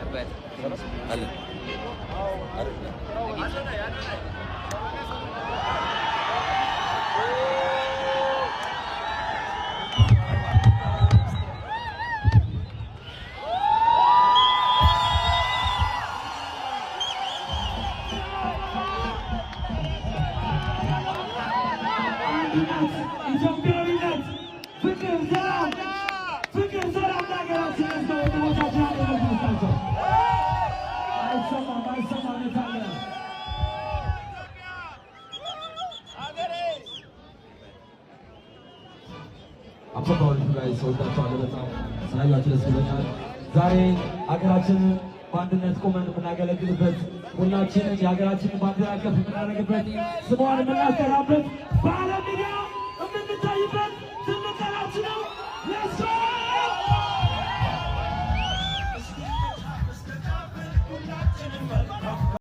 አለ አንድነት፣ ኢትዮጵያዊነት፣ ፍቅር፣ ሰላም፣ ፍቅር፣ ሰላም ለሀገራችን ያስገ ወንድሞቻችን አንድነት ይስጣቸው። አይሰማም፣ አይሰማም። የታለ አበባዎቹ ላይ ሰወዳቸዋለሁ። በጣም ስላያችሁ ደስ ብሎኛል። ዛሬ ሀገራችንን በአንድነት ቆመን የምናገለግልበት፣ ሁላችንም የሀገራችንን ባንዲራ ከፍ የምናደርግበት፣ ስሟን የምናስጠራበት በዓለም ሚዲያ